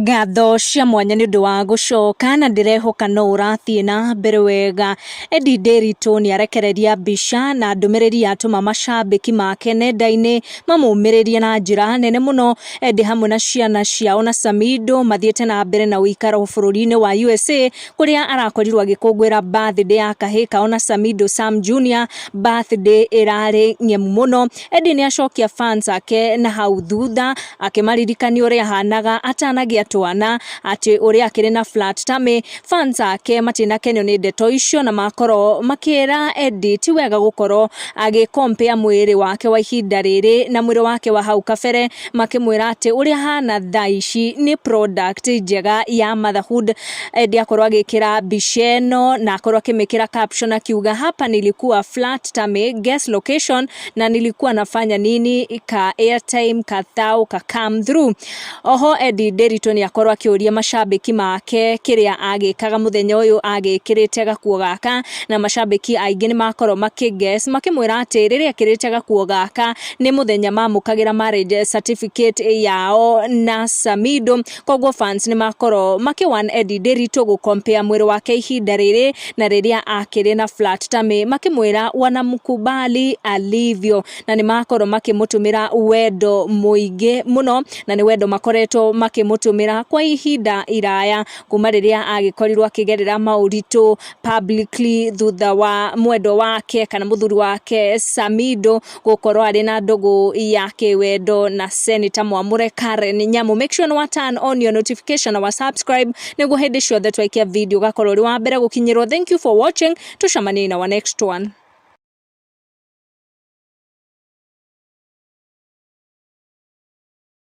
Ngatho cia mwanya nĩ ũndũ wa gũcoka na ndĩrehoka no ũrathiĩ na mbere wega. Eddie Nderitu nĩ arekereria mbica na ndũmĩrĩri yatũma macambĩki make nenda-inĩ mamũmĩrĩrie na njĩra nene mũno. Eddie hamwe na ciana ciao na Samido mathiĩte na mbere na ũikaro bũrũri-inĩ wa USA kũrĩa arakorirwo agĩkũngũĩra birthday ya kahĩĩ kao na Samido Sam Junior, birthday ĩrarĩ ng'emu mũno. Eddie nĩ acokia fans ake na hau thutha akĩmaririkania ũrĩa ahanaga atanagĩa twana, atĩ ũrĩa akĩrĩ na flat tummy. Fans ake matinakenio nĩ ndeto icio na makorwo makĩra Eddie ti wega gũkorwo agĩ compare mwĩrĩ wake wa ihinda rĩrĩ na mwĩrĩ wake wa hau kabere, makĩmwĩra atĩ ũrĩa ahana thaa ici nĩ product njega ya motherhood. Eddie akorwo agĩkĩra mbica ĩno na akorwo akĩmĩkĩra caption akiuga, "Hapa nilikuwa flat tummy, guess location na nilikuwa nafanya nini, ka airtime ka thao ka come through." Oho Eddie Nderitu nĩ akorwo akĩũria macambĩki make kĩrĩa agĩkaga mũthenya ũyũ agĩkĩrĩte gakuo gaka, na macambĩki aingĩ nĩ makorwo makĩ guess makĩmwĩra atĩ rĩrĩa ekĩrĩte gakuo gaka nĩ mũthenya mamũkagĩra marriage certificate yao na Samido. Koguo fans nĩ makorwo makĩ Eddie Nderitu gũ compare mwĩrĩ wake ihinda rĩrĩ na rĩrĩa akĩrĩ na flat tummy, makĩmwĩra wanamkubali alivyo, na nĩ makorwo makĩmũtũmĩra wendo mũingĩ mũno, na nĩ wendo makoretwo makĩmũtũmĩra kwa ihinda iraya kuma rĩrĩa agĩkorirwo akĩgerera maũritũ publicly thutha wa mwendwa wake kana mũthuri wake Samido gũkorwo arĩ na ndũgũ ya kĩwendo na Senator Mwamũre Karen Nyamu. Make sure nĩ wa turn on your notification na wa subscribe nĩguo hĩndĩ ciothe twaikia video ũgakorwo ũrĩ wa mbere gũkinyĩrwo. Thank you for watching, tucemanie in our next one.